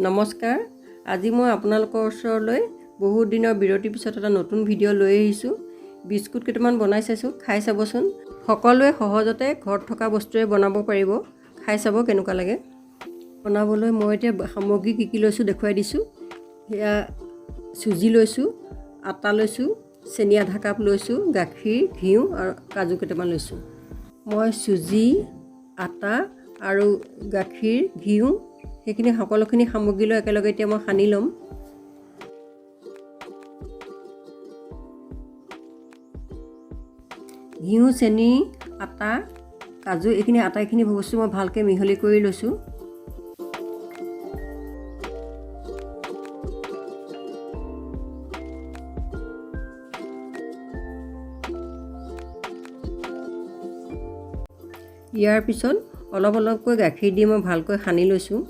নমস্কাৰ। আজি মই আপোনালোকৰ ওচৰলৈ বহুত দিনৰ বিৰতিৰ পিছত এটা নতুন ভিডিঅ' লৈ আহিছোঁ। বিস্কুট কেইটামান বনাই চাইছোঁ, খাই চাবচোন। সকলোৱে সহজতে ঘৰত থকা বস্তুৰে বনাব পাৰিব। খাই চাব কেনেকুৱা লাগে। বনাবলৈ মই এতিয়া সামগ্ৰী কি কি লৈছোঁ দেখুৱাই দিছোঁ। সেয়া চুজি লৈছোঁ, আটা লৈছোঁ, চেনি আধা কাপ লৈছোঁ, গাখীৰ, ঘিউ আৰু কাজু কেইটামান লৈছোঁ। মই চুজি, আটা আৰু গাখীৰ, ঘিউ সেইখিনি সকলোখিনি সামগ্ৰী লৈ একেলগে এতিয়া মই সানি ল'ম। ঘিউ, চেনি, আটা, কাজু এইখিনি আটাইখিনি বস্তু মই ভালকৈ মিহলি কৰি লৈছোঁ। ইয়াৰ পিছত অলপ অলপকৈ গাখীৰ দি মই ভালকৈ সানি লৈছোঁ।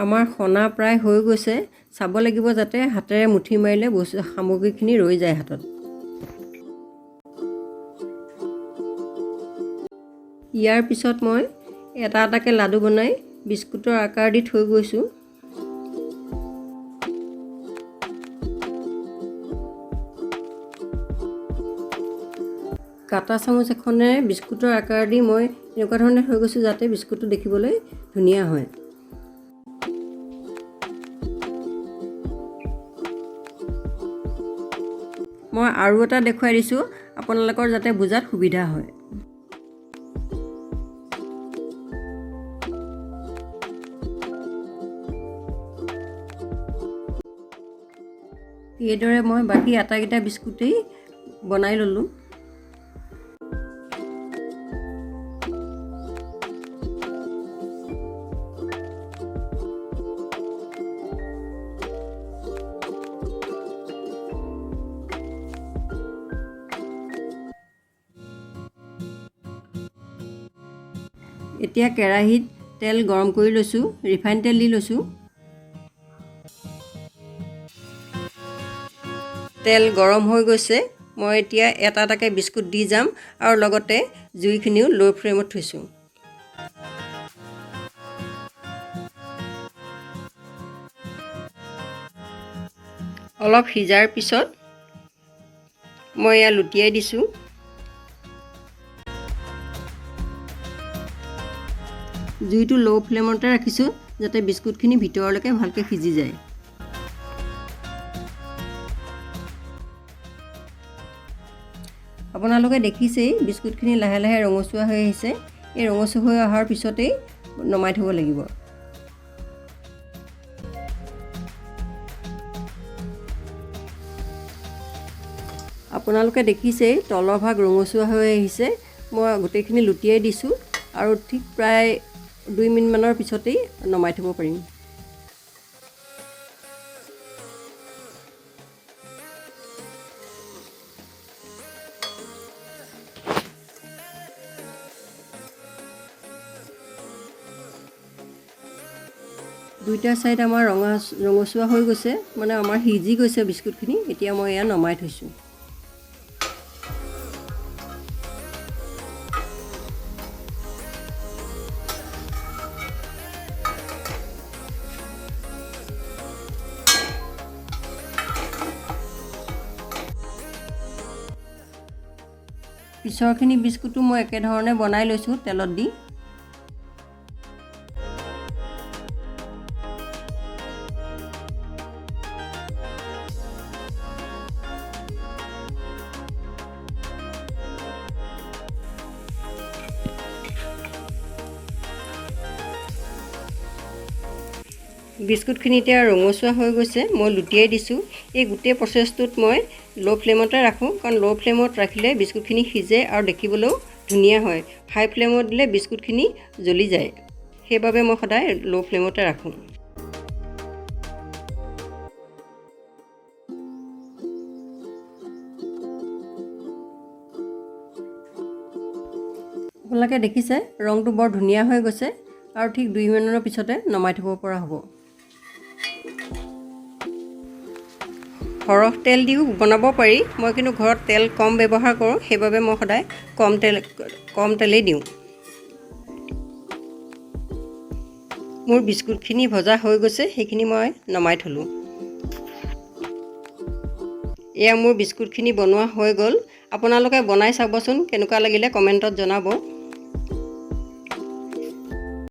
আমাৰ সনা প্ৰায় হৈ গৈছে। চাব লাগিব যাতে হাতেৰে মুঠি মাৰিলে বস্তু সামগ্ৰীখিনি ৰৈ যায় হাতত। ইয়াৰ পিছত মই এটা এটাকৈ লাডু বনাই বিস্কুটৰ আকাৰ দি থৈ গৈছোঁ। কাটা চামুচ এখনেৰে বিস্কুটৰ আকাৰ দি মই এনেকুৱা ধৰণে থৈ গৈছোঁ যাতে বিস্কুটটো দেখিবলৈ ধুনীয়া হয়। মই আৰু এটা দেখুৱাই দিছোঁ আপোনালোকৰ যাতে বুজাত সুবিধা হয়। এইদৰে মই বাকী আটাইকেইটা বিস্কুটেই বনাই ল'লোঁ। এতিয়া কেৰাহীত তেল গৰম কৰি লৈছোঁ, ৰিফাইন তেল দি লৈছোঁ। তেল গৰম হৈ গৈছে। মই এতিয়া এটা এটাকৈ বিস্কুট দি যাম আৰু লগতে জুইখিনিও ল' ফ্লেমত থৈছোঁ। অলপ সিজাৰ পিছত মই এয়া লুটিয়াই দিছোঁ। জুইটো ল' ফ্লেমতে ৰাখিছোঁ যাতে বিস্কুটখিনি ভিতৰলৈকে ভালকৈ সিজি যায়। আপোনালোকে দেখিছেই বিস্কুটখিনি লাহে লাহে ৰঙচুৱা হৈ আহিছে। এই ৰঙচুৱা হৈ অহাৰ পিছতেই নমাই থ'ব লাগিব। আপোনালোকে দেখিছেই তলৰ ভাগ ৰঙচুৱা হৈ আহিছে। মই গোটেইখিনি লুটিয়াই দিছোঁ আৰু ঠিক প্ৰায় 2 মিনিটমানৰ পিছতেই নমাই থ'ব পাৰিম। দুইটা ছাইড আমাৰ ৰঙা ৰঙচুৱা হৈ গৈছে, মানে আমাৰ সিজি গৈছে বিস্কুটখিনি। এতিয়া মই এয়া নমাই থৈছোঁ। পিছৰখিনি বিস্কুটো মই একেধৰণে বনাই লৈছোঁ তেলত দি। বিস্কুটখিনি এতিয়া ৰঙচুৱা হৈ গৈছে, মই লুটিয়াই দিছোঁ। এই গোটেই প্ৰচেছটোত মই ল' ফ্লেমতে ৰাখোঁ, কাৰণ ল' ফ্লেমত ৰাখিলে বিস্কুটখিনি সিজে আৰু দেখিবলৈও ধুনীয়া হয়। হাই ফ্লেমত দিলে বিস্কুটখিনি জ্বলি যায়, সেইবাবে মই সদায় ল' ফ্লেমতে ৰাখোঁ। আপোনালোকে দেখিছে ৰংটো বৰ ধুনীয়া হৈ গৈছে আৰু ঠিক 2 মিনিটৰ পিছতে নমাই থ'ব পৰা হ'ব। সৰহ তেল দিও বনাব পাৰি। মই কিন্তু ঘৰত তেল কম ব্যৱহাৰ কৰোঁ, সেইবাবে মই সদায় কম তেলেই দিওঁ। মোৰ বিস্কুটখিনি ভজা হৈ গৈছে, সেইখিনি মই নমাই থ'লোঁ। এয়া মোৰ বিস্কুটখিনি বনোৱা হৈ গ'ল। আপোনালোকে বনাই চাবচোন, কেনেকুৱা লাগিলে কমেণ্টত জনাব।